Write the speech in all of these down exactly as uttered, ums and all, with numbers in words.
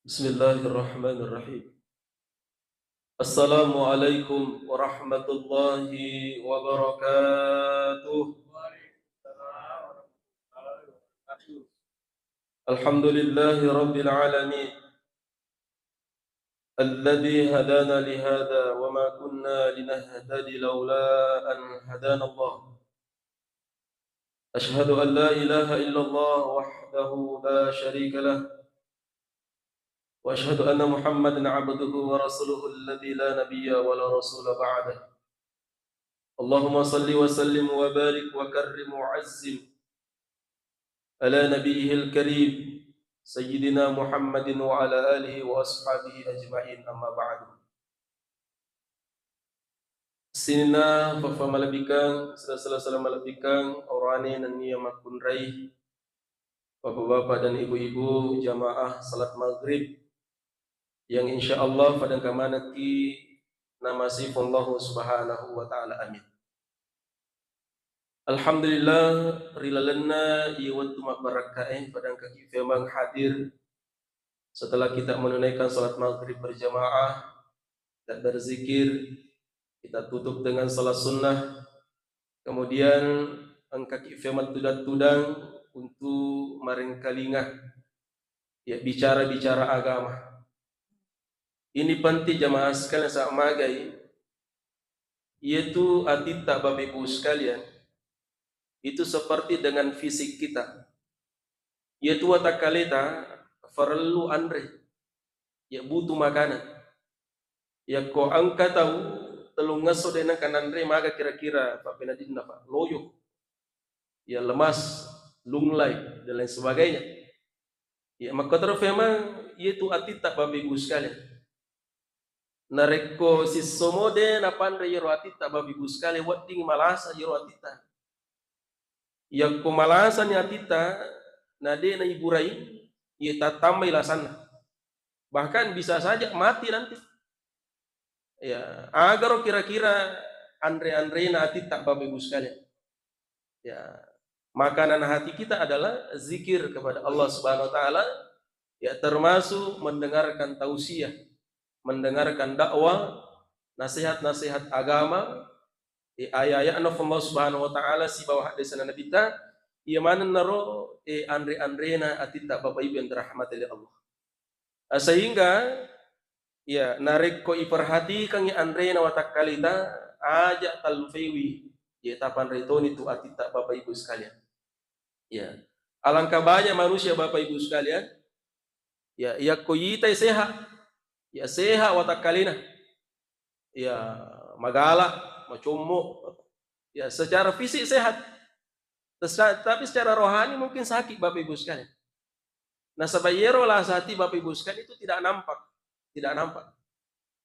Bismillahirrahmanirrahim. Assalamualaikum warahmatullahi wabarakatuh. Alhamdulillahi rabbil alamin. Alladzi hadana lihada wa ma kunna linahtadi laula an hadana Allah. Asyhadu an la ilaha illallah wahdahu la syarika lah. Wa asyhadu anna Muhammadan abduhu wa rasuluhu alladzi la nabiyya wa la rasula ba'dah. Allahumma salli wa sallim wa barik wa karrim wa azzim ala nabiyyihil karim, Sayyidina Muhammadin wa ala alihi wa ashabihi ajma'in, amma ba'du. Sininna faffa malebbikang, sela-sela malebbikang, aurane nennia makkunrai, bapak-bapak dan ibu-ibu, jamaah salat maghrib yang insya Allah fadengka manekki namasi Allahu Subhanahu wa Ta'ala. Amin. Alhamdulillah, ri lalenna iye wettu mabbarakkae, fadengkaki femeng hadir setelah kita menunaikan salat maghrib berjamaah, kita berzikir, kita tutup dengan salat sunnah, kemudian engkaki femeng tudang-tudang untuk marengkalinga ya bicara-bicara agama. Ini penting jamaah sekalian, sa magai, yaitu atitta Bapak Ibu sekalian, itu seperti dengan fisik kita. Yaitu watakkaleta farellu anre, ya butuh makanan. Yakko engka tau tellungngesso de nengka nanre, maga kira-kira pappenadinna, Pak? Loyo, ya lemas, lunglai, dan lain sebagainya. Ya, makkotoro femeng, iye tu atitta Bapak Ibu sekalian. Narekko sissomo de napanre yero atitta Bapak Ibu sekalian, wedding malasa yero atitta. Yakko malasani atitta, na de naiburai, iye tattambai lasanna. Bahkan bisa saja mati nanti. Ya, agaro kira-kira anre-anrena atitta Bapak Ibu sekalian. Ya, makanan hati kita adalah zikir kepada Allah Subhanahu wa Ta'ala, ya, termasuk mendengarkan tausiah, mendengarkan dakwah, nasihat-nasihat agama, eh, aya-ayana Allah Subhanahu wa Ta'ala sibawa hadisana Nabitta, iya manennaro, eh, anre-anrena atitta Bapak Ibu yang dirahmati oleh Allah. Ah, sehingga, ya, narekko iperhatikangngi anrena watakkalita, aja tallufewi, ya, tapanre toni tu atitta Bapak Ibu sekalian. Ya, alangkah banyak manusia Bapak Ibu sekalian, ya, yakko itai sehat, ya, sehat watakkalina, ya, magala, macommo, ya, secara fisik sehat. Terus, tapi secara rohani mungkin sakit, Bapak Ibu sekalian. Nasaba yero lasa ati, Bapak Ibu sekalian, itu tidak nampak, tidak nampak.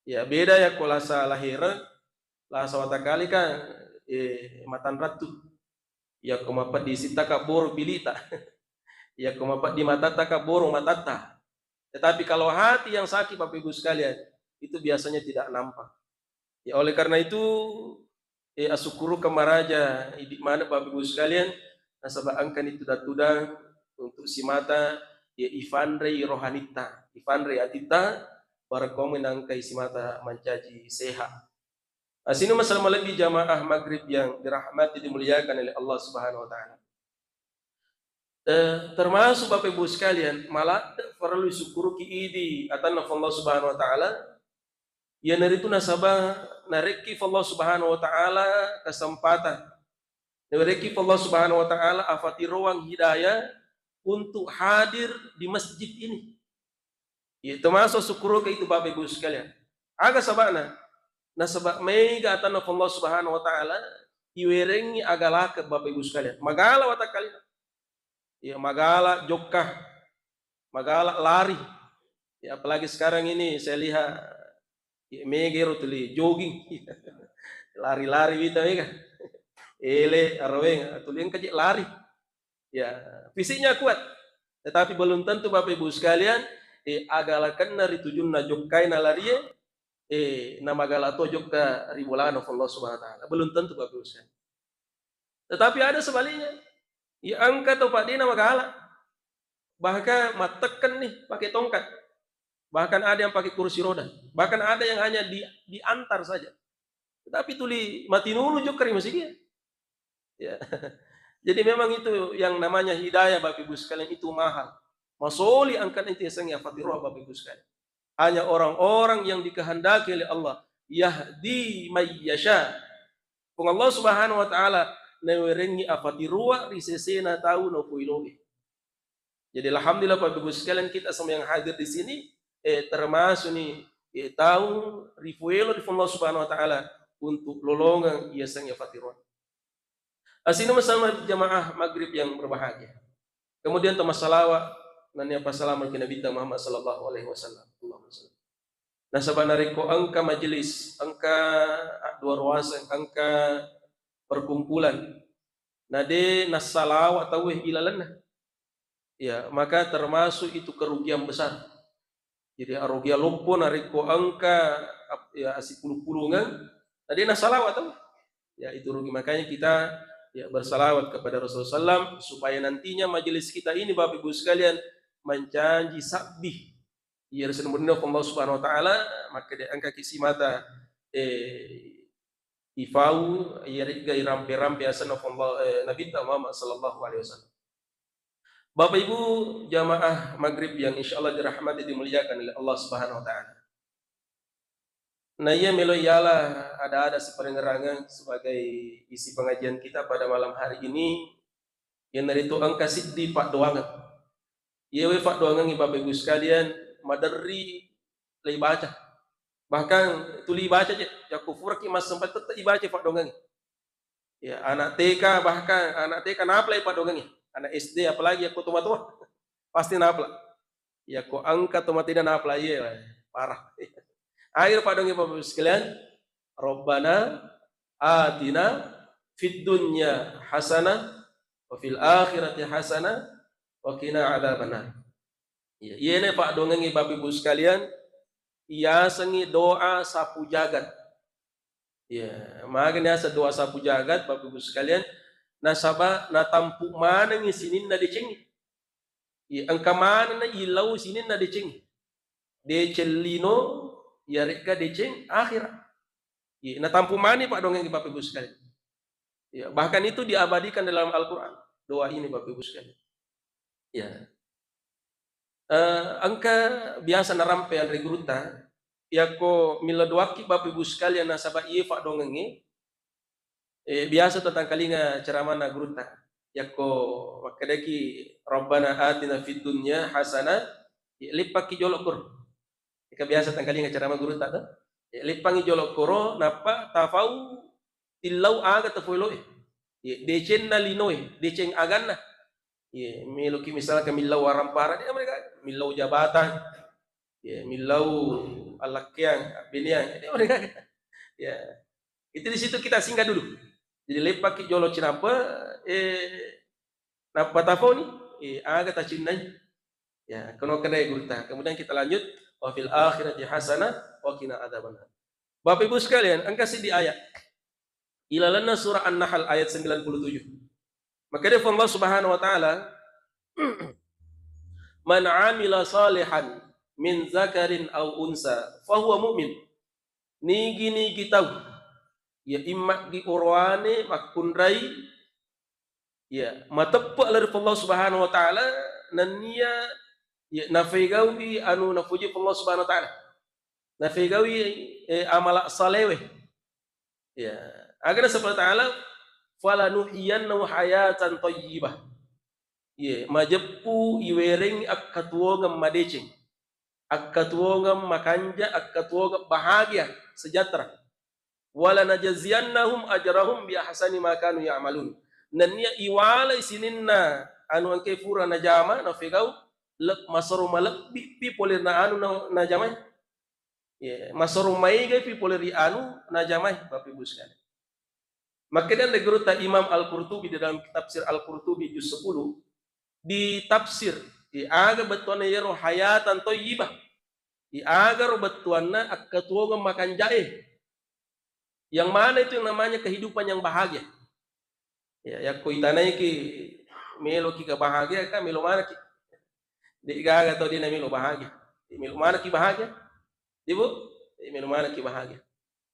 Ya, beda yakko lasa lahireng, lasa watakkalika, eh, matanrattu. Yakko mapeddi sitta kabboro pilita. Yakko mapeddi matatta kabboro matatta. Tetapi kalau hati yang sakit, Bapak Ibu sekalian, itu biasanya tidak nampak. Ya, oleh karena itu, eh, asukkurukeng maraja idi maneng Bapak Ibu sekalian, nasaba engkani tudang-tudang untuk simata, ya, ifanrei rohanitta, ifanrei atitta, barekkomi nangkai simata mancaji sehat. Asini masalah malebbi jamaah maghrib yang dirahmati, dimuliakan oleh Allah Subhanahu wa Ta'ala. Eh, termasuk Bapak Ibu sekalian, maladde parellu isukkuruki idi atanna Allah Subhanahu wa Ta'ala, iyanaritu nasaba narekki Allah Subhanahu wa Ta'ala kesempatan, narekki Allah Subhanahu wa Ta'ala afatiroang hidayah untuk hadir di masjid ini. Iya, termasuk sukkuruka itu, Bapak Ibu sekalian. Aga saba'na? Nasaba maega atanna Allah Subhanahu wa Ta'ala iwerengngi agalaka, Bapak Ibu sekalian. Magala watakkalina. Iya, magala jokka, magala lari. Ya, apalagi sekarang ini saya lihat, ya, mega ero tuli jogging. Lari-lari wita mega. Ele, araweng, tuli engka je lari. Ya, fisiknya kuat. Tetapi belum tentu, Bapak Ibu sekalian, eh, agalakenna ri tujunna jokkai na larie, eh, namagala to jokka ri bolana Allah Subhanahu wa Ta'ala. Belum tentu, Bapak Ibu sekalian. Tetapi ada sebaliknya. Ya, engka to, Pak, de namagala. Bahkan mattekken nih pakai tongkat. Bahkan ada yang pakai kursi roda. Bahkan ada yang hanya di, diantar saja. Tetapi tuli matinulu jokka ri masigi. Ya. Jadi memang itu yang namanya hidayah, Bapak Ibu sekalian, itu mahal. Masoli angkana itu yasengnge afatiroa, Bapak Ibu sekalian. Hanya orang-orang yang dikehendaki oleh Allah. Yahdi may yasha. Puang Allah Subhanahu wa Ta'ala nawerengngi afatiroa ri sesena tau napoiloe. Jadi, alhamdulillah, Bapak Ibu sekalian, kita semua yang hadir di sini, eh, termasuk nih, eh, tau rifuelo di Allah Subhanahu wa Ta'ala untuk lolongeng yasengnge afatiroa. Asina bersama jamaah maghrib yang berbahagia. Kemudian tama salawat, nennia passalama ki Nabitta Muhammad sallallahu alaihi wasallam. Allahumma salli. Nasaba narekko engka majelis, engka adduaruaseng, engka perkumpulan, na de nassalawa tauwe ilalenna, ya, maka termasuk itu kerugian besar. Jadi, arugiang loppo narekko engka ap-, ya, assipulung-pulungeng, na de nassalawa tauwe. Ya, itu rugi. Makanya kita, ya, bersalawat kepada Rasulullah sallam, supaya nantinya majelis kita ini, Bapak Ibu sekalian, mancaji sabbi. Iya, ri senenna Allah Subhanahu wa Ta'ala, makkeda engkaki simata, eh, ifau, iya, rigga irampe-rampe asenna Allah, eh, Nabitta Muhammad sallallahu alaihi wasallam. Bapak Ibu jamaah maghrib yang insya Allah dirahmati, dimuliakan oleh Allah Subhanahu wa Ta'ala. Nah, iya, melo iala ada-ada siparengerangeng sebagai isi pengajian kita pada malam hari ini, iyanaritu engka siddi paddoangeng. Iyewe paddoangengnge, Bapak Ibu sekalian, maderri leibaca. Bahkan tuli ibaca je, yakko furaki massempajang tette ibaca paddoangengnge. Ya, anak T K, bahkan anak T K napalai paddoangengnge. Anak S D, apalagi yakko tomatoa, pasti napala. Yakko engka tomatena napala, iye, parah. Akhir paddoangengnge, Bapak Ibu sekalian, Rabbana atina fid dunya hasanah wa fil akhirati hasanah wa qina adzabannar. Iya, iyene paddoangengnge, Bapak Ibu sekalian, iyasengngi doa sapu jagat. Iya, magani yaseng doa sapu jagat, Bapak Ibu sekalian, nasaba natampu manengngi sininna decengnge. Iya, engka manenna ilau sininna decengnge. Deceng lino, iyaregga deceng akhirat. Iya, natampu mani paddoangengnge, Bapak Ibu sekalian. Ya, bahkan itu diabadikan dalam Al-Quran. Doa ini, Bapak Ibu sekalian. Ya. Eh, engka biasa narampe anre gurutta, yakko milla doakki, Bapak Ibu sekalian, nasaba iye paddoangengnge, eh, biasa to tangkalinga ceramana gurutta. Yakko makkedaki, "Rabbana atina fid dunya hasanah," ya, leppakki jolo koro. Engka biasa tangkalinga ceramah gurutta to? Ya, leppangi jolo koro, nappa tafau tillau aga tafoiloe. Ya, decenna linoe, deceng aganna. Ya, meloki misalkan millau arampara, de mereka millau jabatan. Ya, millau alakkeang, abbeneang, de mereka. Ya. Itu di situ kita singgah dulu. Jadi leppakki jolo cinampe, eh, nappa tafoni, eh, aga tacinnai. Ya, kono kena gurutta. Kemudian kita lanjut, "Wa fil akhirati hasanah wa qina adzabannar." Bapak Ibu sekalian, engka siddi ayat. Ilalenna surah An-Nahl ayat sembilan puluh tujuh. Makkeda Allah Subhanahu wa Ta'ala, "Man amila salihan min zakarin aw unsa fahuwa mu'min." Nigi-nigi tau, ya, immaggi oroane makkunrai, ya, mateppe' lao ri Allah Subhanahu wa Ta'ala, nennia, ya, nafegaui anu napuji Allah Subhanahu wa Ta'ala. Nafegaui, eh, amala salewe. Ya, aga nasaba Ta'ala, "Falanuhyiyannahu hayatan thayyibah." Ye, majeppu iwerengngi akkatuwongeng madeceng, akkatuwongeng makanja, akkatuwongeng bahagia, sejahtera. "Walanajziyannahum ajrahum bi ahsani ma kanu ya'malun." Nennia iwalai sininna anu engkae fura najama, nafegau, le-, masero malebbi pi pole na anu na-, najamai. Ye, masero maega pi pole ri anu najamai, Bapak Ibu sekalian. Makkeda anre gurutta Imam Al-Qurtubi di dalam tafsir Al-Qurtubi juz sepuluh, di tafsir, di aga bettuanna yero hayatan thayyibah, di aga ro bettuanna akkatuwongeng makanjae. Yang mana itu yang namanya kehidupan yang bahagia? Ya, yakko itanaiki meloki kebahagiaan, kan melo manaki. De gaga tau de namelo bahagia. Melo manekki bahagia. Ibu, melo manekki bahagia.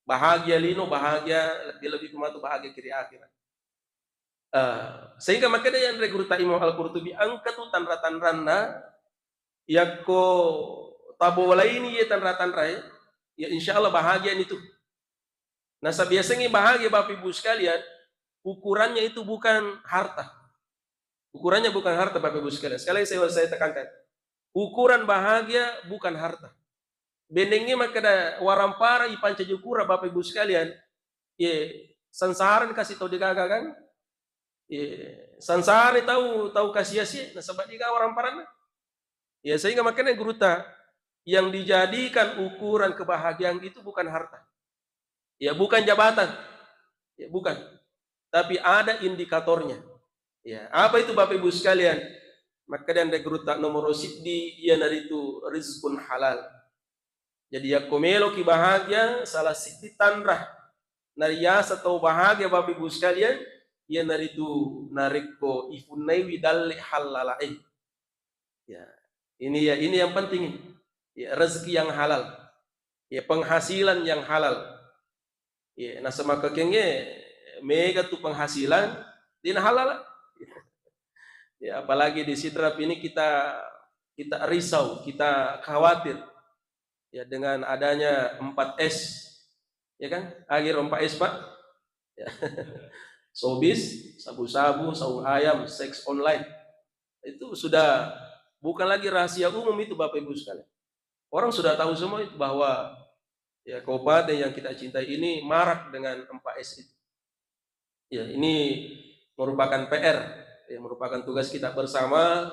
Bahagia lino, bahagia lebih-lebih matu bahagia kiri akhirat. Eh, sehingga makanya yang gurutta Imam Al-Qurtubi engka tu tanra-tanranna, yakko tabolaini ye tanra-tanrae, ya insya Allah bahagia nitu. Nasaba biasanya bahagia, Bapak Ibu sekalian, ukurannya itu bukan harta. Ukurannya bukan harta, Bapak Ibu sekalian. Sekali lagi saya, saya tekankan. Ukuran bahagia bukan harta. Benengnge makkeda warampara ipancaji ukuran, Bapak Ibu sekalian. Ye, sangsara ni kasi tau degaga kan? Ye, sangsara ni tau, tau kasi-asi, nasaba degaga waramparanna. Ya, sehingga makanya gurutta, yang dijadikan ukuran kebahagiaan itu bukan harta. Ya, bukan jabatan. Ya, bukan. Tapi ada indikatornya. Ya, apa itu, Bapak Ibu sekalian? Makkeda anre gurutta, nomoro siddi iyanaritu rizqun halal. Jadi yakko meloki bahagia, salah siddi tanra nariasa tau bahagia, Bapak Ibu sekalian, iyanaritu narekko ifunnaiwi dalle hallalae. Ya, ini ya, ini yang penting ini. Ya, rezeki yang halal. Ya, penghasilan yang halal. Ya, nasaba makkekengnge mega tu penghasilan, dena halal. Ya, apalagi di Sidrap ini kita, kita risau, kita khawatir. Ya, dengan adanya empat S. Ya kan? Agi ro empat S, Pak? Ya. Sobis, sabu-sabu, sahur ayam, seks online. Itu sudah bukan lagi rahasia umum itu, Bapak Ibu sekalian. Orang sudah tahu semua itu bahwa, ya, kabupaten yang kita cintai ini marak dengan empat S itu. Ya, ini merupakan P R, ya, merupakan tugas kita bersama.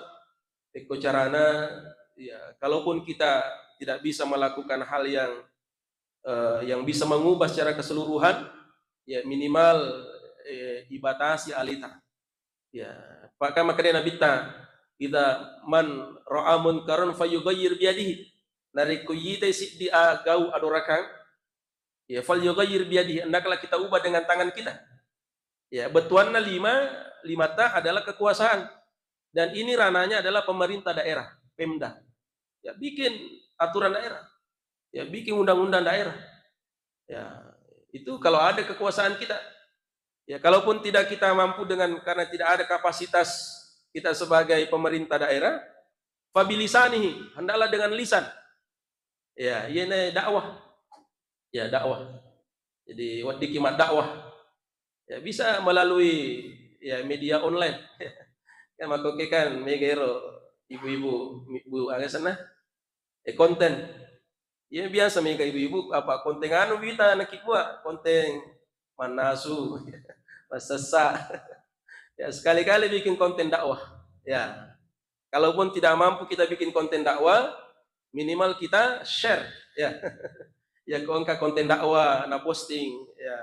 Eko carana, ya, kalaupun kita tidak bisa melakukan hal yang, eh, yang bisa mengubah secara keseluruhan, ya, minimal, eh, ibatasi alita. Ya, bahkan makkeda Nabitta, "Idza man ra'a munkaran falyughayyir biyadihi." Narekko itai siddi a-, gau adorakang, ya, "falyughayyir biyadihi," hendaklah kita ubah dengan tangan kita. Ya, bettuanna lima, limata adalah kekuasaan. Dan ini ranahnya adalah pemerintah daerah, Pemda. Ya, bikin aturan daerah. Ya, bikin undang-undang daerah. Ya, itu kalau ada kekuasaan kita. Ya, kalaupun tidak kita mampu dengan, karena tidak ada kapasitas kita sebagai pemerintah daerah, fabilisanihi, hendaklah dengan lisan. Ya, iyena dakwah. Ya, dakwah. Jadi, weddikki maddakwah. Ya, bisa melalui, ya, media online. Kan makkoke kan mega ero ibu-ibu, bu, aga senna? Eh, konten. Ya, biasa mega ibu-ibu apa konten anu wita nakibbua, konten mannasu, massessa. Ya, sekali-kali bikin konten dakwah. Ya. Kalaupun tidak mampu kita bikin konten dakwah, minimal kita share, ya. Ya, ko engka konten dakwah na posting, ya,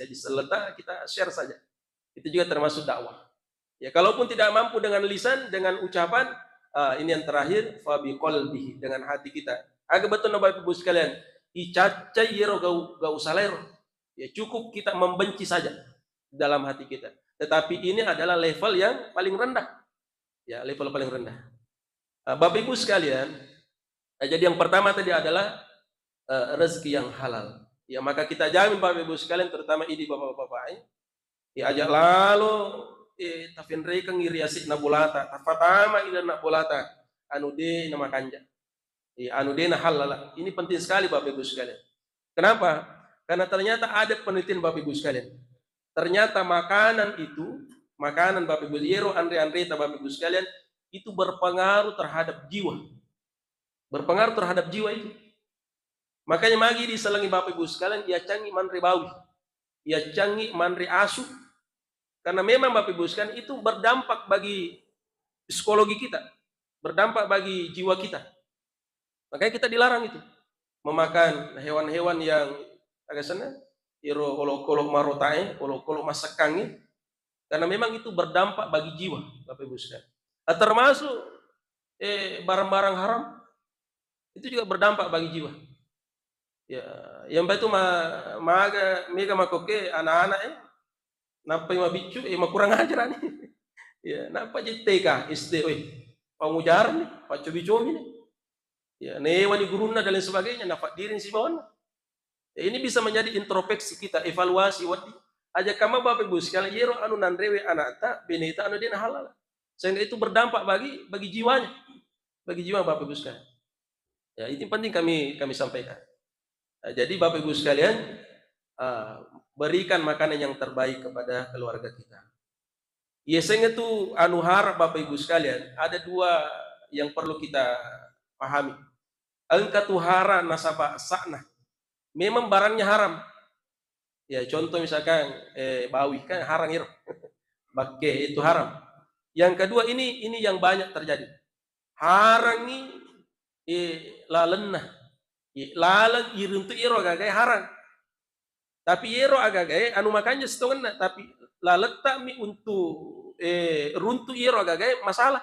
jadi seleta, kita share saja. Itu juga termasuk dakwah. Ya, kalaupun tidak mampu dengan lisan, dengan ucapan, ah, ini yang terakhir, fa biqalbihi, dengan hati kita. Aga bettuanna Bapak Ibu sekalian, icaccai ero gau, gau salai ero. Ya, cukup kita membenci saja dalam hati kita. Tetapi ini adalah level yang paling rendah. Ya, level paling rendah. Ah, Bapak Ibu sekalian, eh, jadi yang pertama tadi adalah, eh, rezeki yang halal. Ya, maka kita jamin Bapak Ibu sekalian, terutama idi bapak-bapak, eh, ya, aja lalo, eh, tafenrekengngi ri ase'na bolata, tafatama ilalenna bolata, anu de namakanja. Eh, anu de nahallala. Ini penting sekali Bapak Ibu sekalian. Kenapa? Karena ternyata ada penelitian Bapak Ibu sekalian. Ternyata makanan itu, makanan Bapak Ibu, yero anre-anreta Bapak Ibu sekalian, itu berpengaruh terhadap jiwa. Berpengaruh terhadap jiwa itu. Makanya magi diselengi Bapak Ibu sekalian, iaccangngi manre bawi, iaccangngi manre asu. Karena memang Bapak Ibu sekalian, itu berdampak bagi psikologi kita, berdampak bagi jiwa kita. Makanya kita dilarang itu memakan hewan-hewan yang, aga senna, iro olokolo marotae, olokolo massekkangnge, karena memang itu berdampak bagi jiwa, Bapak Ibu sekalian. Ah, termasuk, eh, barang-barang haram, itu juga berdampak bagi jiwa. Ya, yang itu ma-, maga, mega makoke anak-anak, eh, nappai mabiccu, eh, makurang ajar ni. Ya, nappa je T K, S D, weh, pangujaran ni, paccobi-cobi ni. Ya, newani gurunna dan lain sebagainya, nafaddiring sibawanna. Ya, ini bisa menjadi introspeksi kita, evaluasi wedding. Aja kamma Bapak Ibu sekalian, yero anu nanrewe anakta, beneta anu dena halal. Sehingga itu berdampak bagi bagi jiwanya. Bagi jiwa Bapak Ibu sekalian. Ya, itu penting kami kami sampaikan. Nah, jadi Bapak Ibu sekalian, eh, berikan makanan yang terbaik kepada keluarga kita. Yaseng itu anu haram, Bapak Ibu sekalian, ada dua yang perlu kita pahami. Engka tu haram nasaba sa'na. Memang barangnya haram. Ya, contoh misalkan, eh, bawi, kan haram iro. Bakke itu haram. Yang kedua ini, ini yang banyak terjadi. Harangi, eh, lalenna. Eh, laleng iruntu iro agaga harang. Tapi iyero agagae anu makanja sitongenna, tapi lalettami untuk, eh, runtu iyero agagae masalah.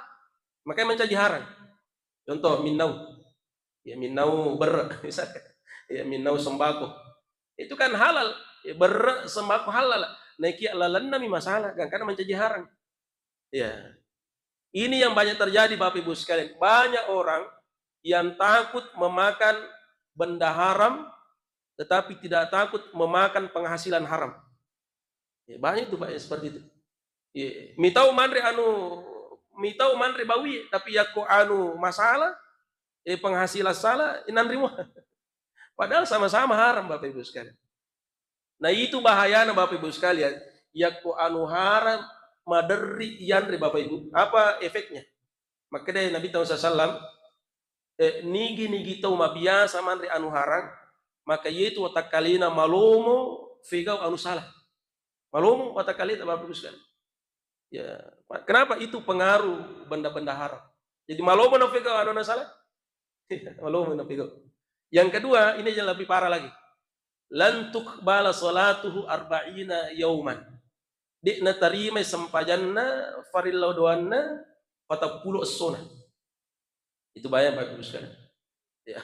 Makanya mancaji harang. Contoh, minnau. Ya, minnau berre, misalkan. Ya, minnau sembako. Itu kan halal. Ya, berre, sembako halal. Naikia lalennami masalah, gangkana mancaji harang. Ya. Ini yang banyak terjadi, Bapak Ibu sekalian. Banyak orang yang takut memakan benda haram, tetapi tidak takut memakan penghasilan haram. Ya, banyak itu, Pak, yang seperti itu. Ya, mitau manre anu, mitau manre bawi, tapi yakko anu masalah, eh, penghasilan salah, nanrimo. Padahal sama-sama haram, Bapak Ibu sekalian. Nah, itu bahayana, Bapak Ibu sekalian. Yakko anu haram, maderri yanre, Bapak Ibu. Apa efeknya? Makkeda Nabi Muhammad sallallahu alaihi wasallam, eh, nigi-nigi tau mabiasa manre anu harang, maka yetu watakkalena malomo fegau anu salah. Malomo watakkaleta, Bapak Ibu sekalian. Ya, kenapa? Itu pengaruh benda-benda haram. Jadi malomo na fegau anu salah? Malomo na fegau. Yang kedua, ini yang lebih parah lagi. Lan tuqbala salatuhu arba'ina yauman. De' natarimai sempajanna farilla doanna patappulo essona. Itu bahaya, Bapak Ibu sekalian. Ya.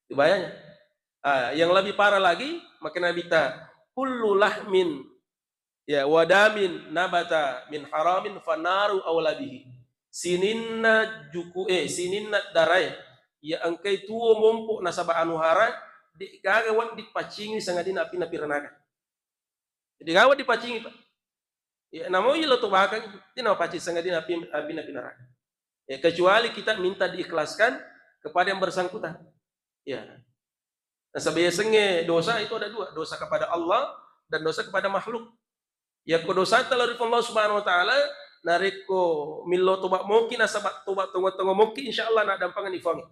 Itu bahayanya. Ah, yang lebih parah lagi, maka Nabi ta, kullu lahmin, ya, wadamin nabata min haramin fanaru aula bihi. Sininna juku, eh, sininna darae, ya, engkai tuo mompo nasaba anu harang, de' gaga wedding pacingi sangadinna api napi ranaka. Jadi gawa dipacingi, Pak. Ya, namo ilo to bakang, tidak pacing sangadinna api, api napi naraka. Ya, kecuali kita minta diikhlaskan kepada yang bersangkutan. Ya. Nasaba yasengnge dosa itu ada dua, dosa kepada Allah dan dosa kepada makhluk. Yakko dosata lao ri Allah Subhanahu wa Ta'ala, narekko millau toba moki nasaba toba tongo-tongo moki, insya Allah na dampangeng ifuangnge.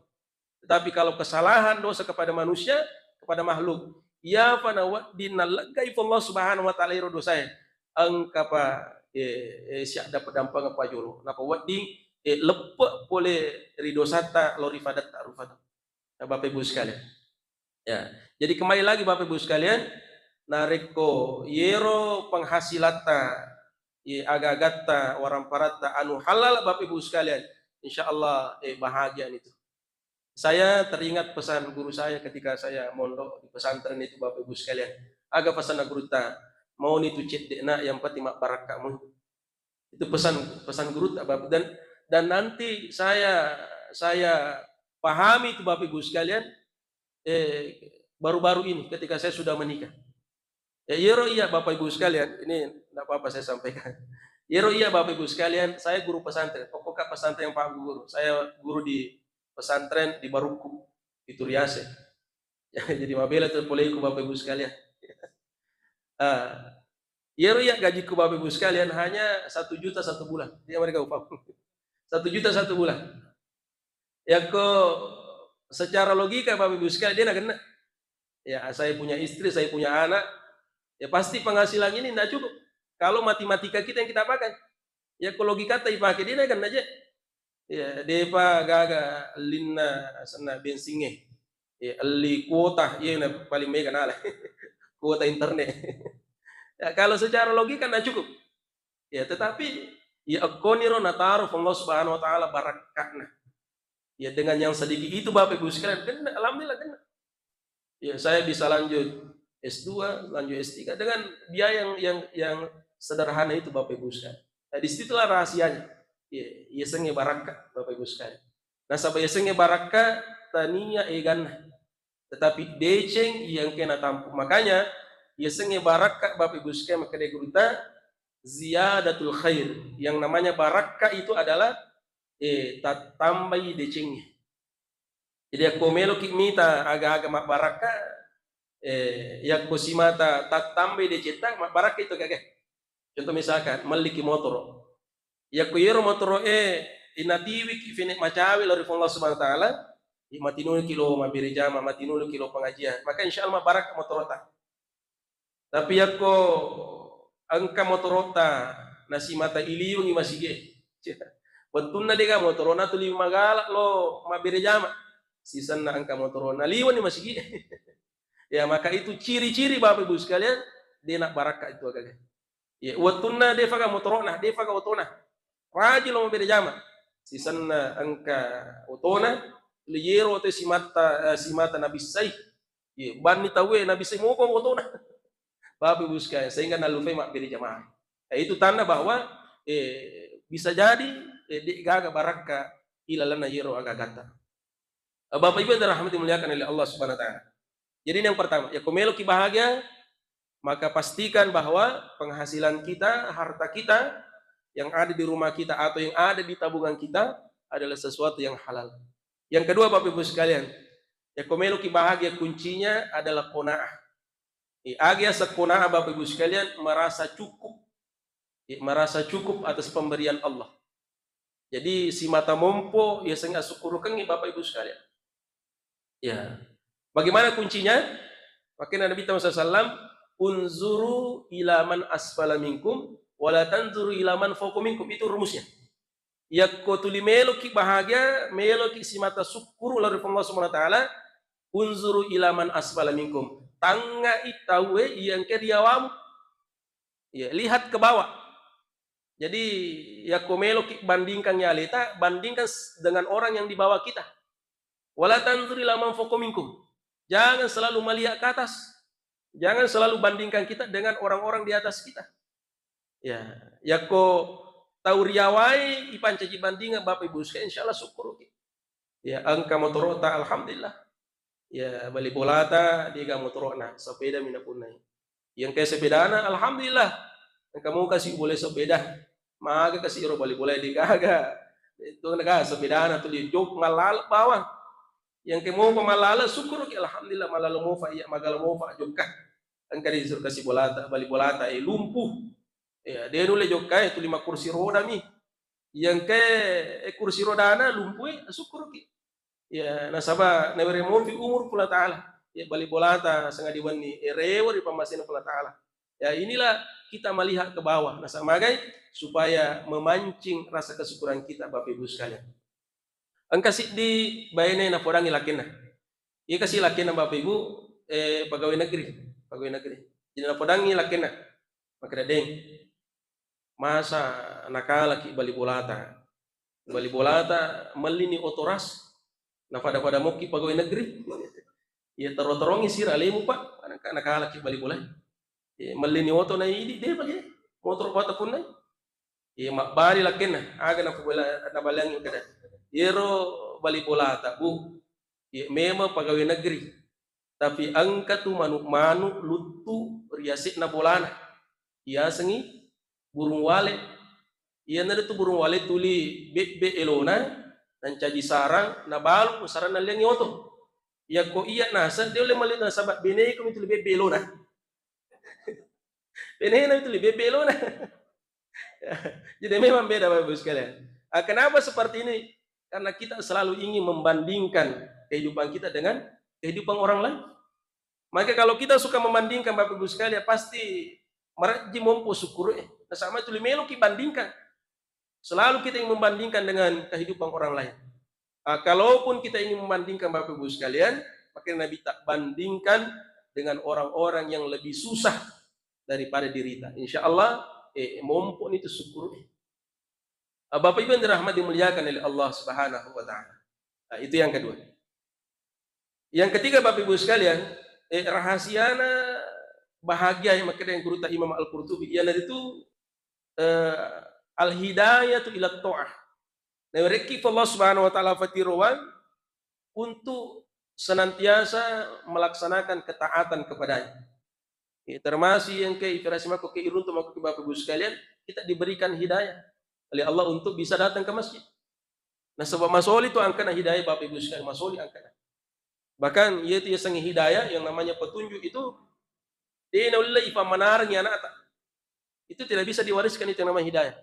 Tetapi kalau kesalahan dosa kepada manusia, kepada makhluk, iyapa nawedding nalleggai Allah Subhanahu wa Ta'ala iro dosae, engkapa, eh, eh, siadda pedampengeng pajolo. Napa wedding, eh, leppe pole ri dosata lao ri fadatta rufa tau. Ya, Bapak Ibu sekalian. Ya, jadi kembali lagi Bapak Ibu sekalian, narekko yero penghasilatta, ye aga-agatta, waramparatta anu halal Bapak Ibu sekalian, insya Allah, eh, bahagia itu. Saya teringat pesan guru saya ketika saya mondok di pesantren itu, Bapak Ibu sekalian. Aga pesanna gurutta, mauni tu cedde'na, yang penting mabbarakka mui. Itu pesan, pesan gurutta, Bapak. Dan, dan nanti saya, saya pahami itu, Bapak Ibu sekalian, eh, baru-baru ini ketika saya sudah menikah. Ya, yero iya, Bapak Ibu sekalian, ini nggak apa-apa saya sampaikan. Yero iya, Bapak Ibu sekalian, saya guru pesantren, pokoknya pesantren yang Pak Guru. Saya guru di pesantren di Barukku, di Turiase. Ya, jadi mabela tu poleku, Bapak Ibu sekalian. Ah, yero iya gajiku, Bapak Ibu sekalian, hanya satu juta satu bulan. Dia mereka upah. Satu juta satu bulan. Yakko secara logika, Bapak Ibu sekalian, dia nak kena. Ya, saya punya istri, saya punya anak, ya pasti penghasilan ini nggak cukup. Kalau matematika kita yang kita pakai, yakko logika ta ipake, dia nak kena aja. Ya, depa gaga ellinna asenna bensingnge. Ya, elli kuota, iya na paling mega nala. Kuota internet. Ya, kalau secara logika nggak cukup. Ya, tetapi ya ekkoniro nataro Allah Subhanahu wa Ta'ala barakka'na. Ya, dengan yang sedikit itu, Bapak Ibu sekalian, kena, alhamdulillah kena. Ya, saya bisa lanjut S dua, lanjut S tiga dengan biaya yang, yang, yang sederhana itu, Bapak Ibu sekalian. Nah, disitulah rahasianya. Ya, yasengnge barakka, Bapak Ibu sekalian. Nasaba yasengnge barakka, tania eganna. Tetapi deceng iya engkae natampu. Makanya, yasengnge barakka, Bapak Ibu sekalian, makkeda guruta, ziyadatul khair. Yang namanya barakka itu adalah, eh, tattambai decengnge. Jadi, yakko meloki mita aga-aga mabbarakka, eh, yakko simata tattambai decetta, mabbarakka itu gaga. Contoh misalkan, melliki motoro. Yakko yero motoro e, inatiwiki fene macawe lao ri Puang Allah Subhanahu wa Ta'ala, i matinuluki lo mabbere jama, matinuluki lo pengajian, maka insya Allah mabbarakka motorota. Tapi yakko engka motorota nasimata iliwengi masigi e. Wettunna dega motorona tuli magala lo mabbere jama, sisenna engka motorona liwenni masigi e. Ya, maka itu ciri-ciri, Bapak Ibu sekalian, de nabbarakka itu agaga. Ya, wettunna defaga motorona, defaga otona. Rajin lo mabbere jama. Sisenna engka otona, liyero oto simatta, eh, simata nabissai. Iya, banni tauwe nabissai moko otona. Bapak Ibu sekalian, sehingga nalufai mabbere jama. Eh, itu tanda bahwa, eh, bisa jadi, eh, de gaga barakka ilalenna yero agagata. Eh, Bapak Ibu yang dirahmati, muliakan oleh Allah Subhanahu wa Ta'ala. Jadi, ini yang pertama, yakko meloki bahagia, maka pastikan bahwa penghasilan kita, harta kita yang ada di rumah kita atau yang ada di tabungan kita adalah sesuatu yang halal. Yang kedua, Bapak Ibu sekalian, yakko meloki bahagia, kuncinya adalah qanaah. Eh, aga yaseng qanaah, Bapak Ibu sekalian, merasa cukup. Eh, merasa cukup atas pemberian Allah. Jadi, simata mompo yasengnge asukkurukengngi, Bapak Ibu sekalian. Ya. Bagaimana kuncinya? Makanya Nabi Muhammad sallallahu alaihi wasallam, "Unzuru ila man asfala minkum, wala tanzuru ila man fawqa minkum." Itu rumusnya. Yakko tuli meloki bahagia, meloki simata sukkuru lao ri Puang Allah Subhanahu wa Ta'ala, "Unzuru ila man asfala minkum." Tangngai tauwe iya engka ri yawamu. Ya, lihat ke bawah. Jadi, yakko meloki bandingkan aleta, bandingkan s-, dengan orang yang di bawah kita. "Wala tanzuru ila man fawqa minkum." Jangan selalu melihat ke atas. Jangan selalu bandingkan kita dengan orang-orang di atas kita. Ya, yakko tau ri yawae ipancaji bandingan, Bapak Ibu sekalian, insya Allah sukkuruki. Ya, engka motorota, alhamdulillah. Ya, bali bolata, de gaga motorona, sepeda mi napunnai. Iya engka sepedana, alhamdulillah. Engka mukasi bola sepeda. Maga kasi ero bali bola, de gaga. Itu naga sepedana tuli jok mallala bawang. Iya engka mopa mallala, sukkuruki, alhamdulillah, mallala mopa, iya, magala mopa jokka. Engka disuro kasi bolata, bali bolata, eh, lumpuh. Ya, de nulle jokka, eh, tuli makkursi roda mi. Iya engka, eh, kursi rodana lumpuh, eh, sukkuruki. Ya, nasaba nawereng mopi umur Puang Allah Ta'ala. Ya, bali bolata sangadi wenni, eh, rewe ri pammasena Puang Allah Ta'ala. Ya, inilah kita melihat ke bawah. Nasaba magai? Supaya memancing rasa kesyukuran kita, Bapak Ibu sekalian. Engka siddi baine napodangi lakenna. Iya kasi lakenna, Bapak Ibu, eh, pegawai negeri, pegawai negeri. Jadi napodangi lakenna, makkeda, "Deng, masa nakalaki bali bolata? Bali bolata mellini oto ras, napada-pada mokki pegawai negeri." Iya, taro-tarongi sira alemu, Pak, nakalaki bali bola. Iya, mellini oto na idi, depa je motoro pata punnai. Iya, mabbali lakenna, aga napabela-, nabalangi kada. Iyero bali bolata, Bu, iya, memang pegawai negeri. Tapi engka tu manu-manu luttu ri yase'na bolana. Iyasengngi burung walet. Iyanaritu burung walet tuli bebbe elona, nancaji sarang, nabalu sarang nalliangngi oto. Yakko iya naseng, de ulle malli nasaba beneko mi tuli bebbe elona. Benena mi tuli bebbe elona. Jadi memang beda, Bapak Ibu sekalian. Ah, kenapa seperti ini? Karena kita selalu ingin membandingkan kehidupan kita dengan kehidupan orang lain. Maka kalau kita suka membandingkan, Bapak Ibu sekalian, pasti marejji mompo sukkuru e. Nasaba tuli meloki bandingkan. Selalu kita ingin membandingkan dengan kehidupan orang lain. Ah, kalaupun kita ingin membandingkan, Bapak Ibu sekalian, maka Nabi tak bandingkan dengan orang-orang yang lebih susah daripada dirita. Insya Allah, eh, mompo ni tu sukkuru e. Ah, Bapak Ibu yang dirahmati, dimuliakan oleh Allah Subhanahu wa Ta'ala. Nah, itu yang kedua. Yang ketiga, Bapak Ibu sekalian, eh, rahasiana bahagia yang makkeda yang guruta Imam Al-Qurtubi, iyanaritu, eh, al-hidayatu ila ta'ah. Nawerekki Allah Subhanahu wa Ta'ala fatiroang, untuk senantiasa melaksanakan ketaatan kepadanya. Ya, termasuk yang ke iferasi mako ke iruntu mako ke Bapak Ibu sekalian, kita diberikan hidayah oleh Allah untuk bisa datang ke masjid. Nasaba masoli tu angkana hidayah, Bapak Ibu sekalian, masoli angkana. Bahkan yaitu yasengnge hidayah, yang namanya petunjuk itu, de naulle ipammanareng anakta. Itu tidak bisa diwariskan, itu yang namanya hidayah.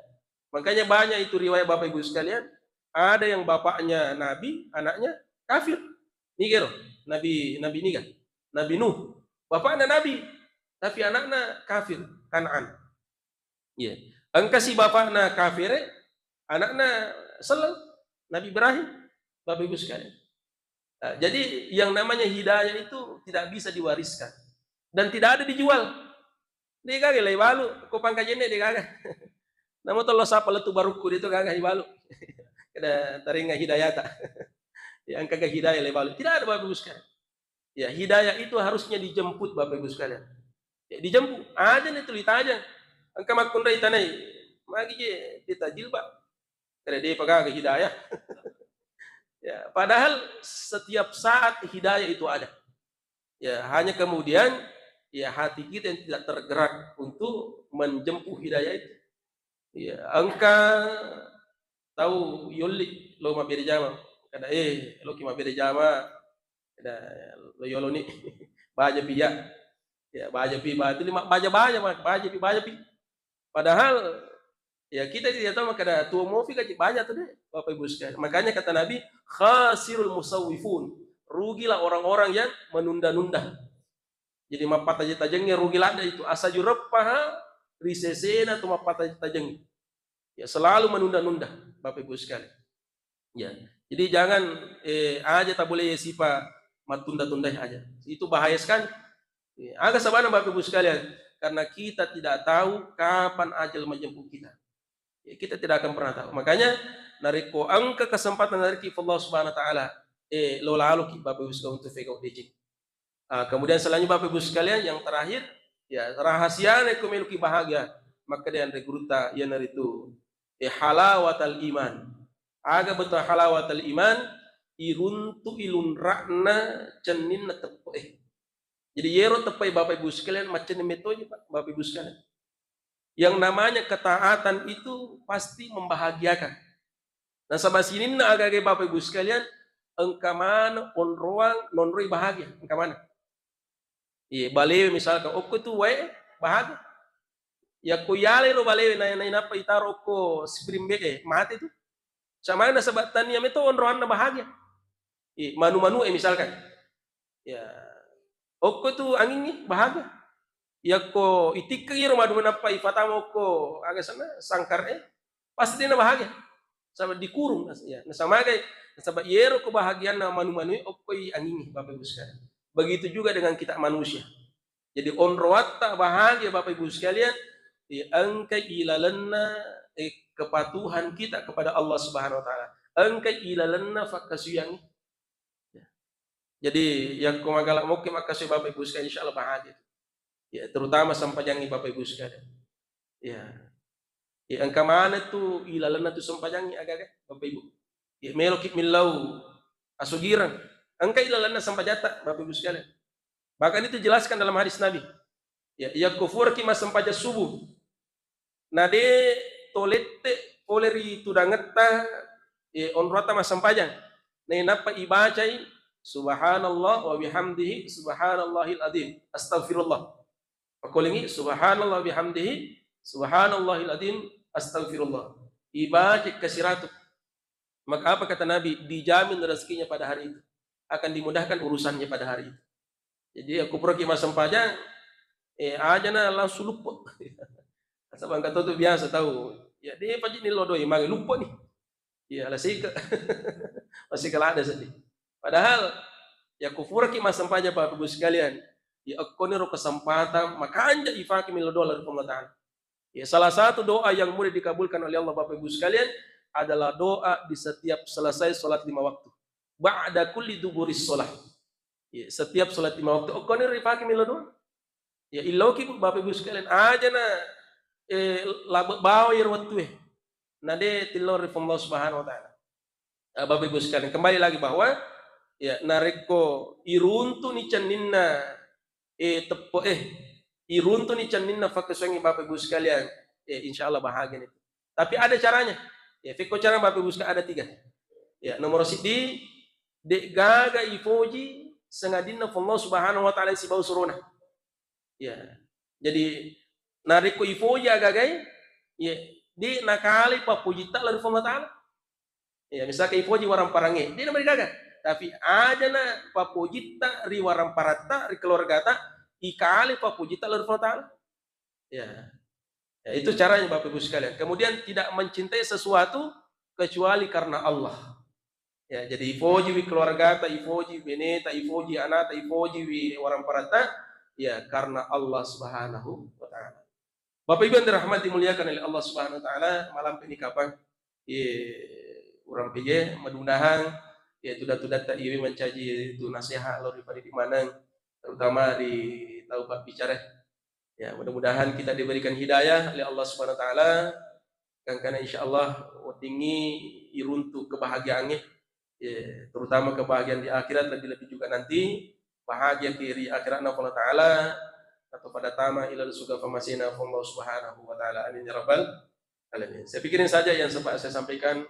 Makanya banyak itu riwayat, Bapak Ibu sekalian, ada yang bapaknya nabi, anaknya kafir. Niga ero, nabi, nabi niga? Nabi Nuh. Bapakna nabi, tapi anakna kafir, Kan'an. Iya. Engkasi bapakna kafir, anakna selleng, Nabi Ibrahim, Bapak Ibu sekalian. Nah, jadi yang namanya hidayah itu tidak bisa diwariskan dan tidak ada dijual. De gaga lai balu, ko pangkajenne de gaga. Namo tollo sapa lettu barukku de to gaga ibalu. Kada taringa hidayata. Ya, engka ga hidayah lai balu. Tidak ada, Bapak Ibu sekalian. Ya, hidayah itu harusnya dijemput, Bapak Ibu sekalian. Ya, dijemput. Aja nih tuli tajang. Engka makkunrai tanai. Magi je kita jilbab. Kada de pagaga hidayah. Ya, padahal setiap saat hidayah itu ada. Ya, hanya kemudian ya hati kita yang tidak tergerak untuk menjemput hidayah itu. Ya, engka tau yolli lo mabbere jama. Kada, eh, loki mabbere jama. Kada, lo yoloni. Baja pi ya. Ya, baja pi, baja pi, baja, baja, baja pi, baja pi. Padahal ya kita tidak tahu, maka ada tua mofi kaji banyak tuh deh, Bapak Ibu sekalian. Makanya kata Nabi, khasirul musawwifun. Rugilah orang-orang yang menunda-nunda. Jadi mappataje-tajenge rugi ladde itu. Asa jureppaha ri sesena tu mappataje-tajeng. Ya, selalu menunda-nunda, Bapak Ibu sekalian. Ya. Jadi jangan, eh, aja tak boleh sipa mattunda-tunda aja. Itu bahaya sekali. Ya, aga sabana, Bapak Ibu sekalian, karena kita tidak tahu kapan ajal menjemput kita. Ya, kita tidak akan pernah tahu. Makanya narekko engka kesempatan dari Allah Subhanahu wa taala, eh, lo laloki, Bapak Ibu sekalian, untuk fego deceng. Ah, kemudian selanjutnya, Bapak Ibu sekalian, yang terakhir, ya, rahasiana ko meloki bahagia, maka dia anre gurutta, iyanaritu, eh, halawatal iman. Aga betul halawatal iman? Iruntu ilunrakna cenninna teppe'e. Jadi yero teppe'e, Bapak Ibu sekalian, maccenning metoji, Pak, Bapak Ibu sekalian. Yang namanya ketaatan itu pasti membahagiakan. Nasaba sininna aga-aga, Bapak Ibu sekalian, engka maneng onroang nonroi bahagia, engka maneng. Iya, balewe misalkan, okko tu wae bahagia. Yakko yalai ro balewe na, nainappa itaro okko spring bed e, mate tu. Samana nasaba tania meto onroanna bahagia. Iya, manu-manu e misalkan. Ya, okko tu angingnge bahagia. Yakko itikka iro manu manappa ifatama okko aga sana sangkar e, pasti dena bahagia. Saba dikurung, ya, nasamagai, nasaba yero kebahagiaanna manu-manue okkoi angingnge, Bapak Ibu sekalian. Begitu juga dengan kita manusia. Jadi onroatta bahagia, Bapak Ibu sekalian, ya, engkai ilalenna, eh, kepatuhan kita kepada Allah Subhanahu wa Ta'ala. Engkai ilalenna fakkasuyangnge. Ya. Jadi yakko magala mokke makkasui, Bapak Ibu sekalian, insya Allah bahagia. Ya, terutama sempajangnge, Bapak Ibu sekalian. Ya. Ya, engka maneng tu ilalenna tu sempajangnge aga-aga, Bapak Ibu. Ya, meloki millau asugireng. Engka ilalenna sempajatta, Bapak Ibu sekalian. Bahkan itu jelaskan dalam hadis Nabi. Ya, yakko furaki massempajang subuh. Na de tolette pole ri tudangetta, eh, onroatta massempajang. Nainappa ibacai, "Subhanallah wa bihamdihi, subhanallahil adzim, astagfirullah." Pakolingi, "Subhanallah wa bihamdihi, subhanallahil adzim, astagfirullah." Ibaca kasiratu. Maka apa kata Nabi? Dijamin rezekinya pada hari itu. Akan dimudahkan urusannya pada hari itu. Jadi, aku puraki massempajang, eh, ajana langsung luppo. Nasaba engka to tu biasa tau, ya, de paji ni lodoi, magi luppo ni. Iya, lasike. Masih kelada sedih. Padahal, ya, kufuraki massempajang, Bapak Ibu sekalian, ya, ekkoniro kesempatan makanja ifaki milo doa ri Allah Ta'ala. Ya, salah satu doa yang mudah dikabulkan oleh Allah, Bapak Ibu sekalian, adalah doa di setiap selesai sholat lima waktu. Ba'da kulli duburis sholat. Ya, setiap sholat lima waktu. Okkoniro ripake milo doa. Ya, illoki, Bu, Bapak Ibu sekalian, ajana, eh, labe bawai ro wettue. Na de tillo ri Allah Subhanahu wa Ta'ala. Eh, Bapak Ibu sekalian, kembali lagi bahwa Ya, narekko iruntuni cenninna, eh, teppo, eh, iruntuni cenninna fakkasuwangngi Bapak Ibu sekalian, eh, insya Allah bahagia ni. Tapi ada caranya. Ya, fekko cara Bapak Ibu sekalian ada tiga. Ya, nomor siddi, de gaga ifoji sengadinna Allah Subhanahu wa Ta'ala sibau surona. Ya. Jadi narekko ifoji agagai, ya, de nakale pappojitta lao ri Allah Ta'ala. Ya, misalkan ifoji waramparangnge, de namarigaga. Tapi aja na pappojitta ri waramparatta, ri keluargata, ikale pappojitta lao ri Allah Ta'ala. Ya. Ya, itu caranya Bapak Ibu sekalian. Kemudian tidak mencintai sesuatu kecuali karena Allah. Ya, jadi ifojiwi keluargata, ifoji beneta, ifoji anata, ifojiwi waramparatta, ya karena Allah Subhanahu wa Ta'ala. Bapak Ibu yang dirahmati muliakan oleh Allah Subhanahu wa Ta'ala, malampe ni kapang, ye, urang pige, mudah-mudahan, ya, tuda-tudatta iwe mancaji tu nasihat lao ri padidik maneng, terutama ri tau pabbicara. Ya, mudah-mudahan kita diberikan hidayah oleh Allah Subhanahu wa Ta'ala. Gangkana insya Allah weddingngi iruntu kebahagiaangnge, ya, terutama kebahagiaan di akhirat, lebih-lebih juga nanti bahagia ki ri akhiratna Allah Ta'ala atau pada tama ila suga famasina Allah Subhanahu wa Ta'ala. Amin ya rabbal alamin. Saya pikir ini saja yang sempat saya sampaikan.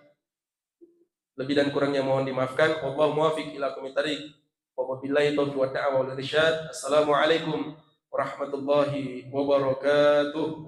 Lebih dan kurangnya mohon dimaafkan. Wallahu muwaffiq ila aqwamit thariq. Wabillahi taufiq wa da'wa wal irsyad. Assalamualaikum warahmatullahi wabarakatuh.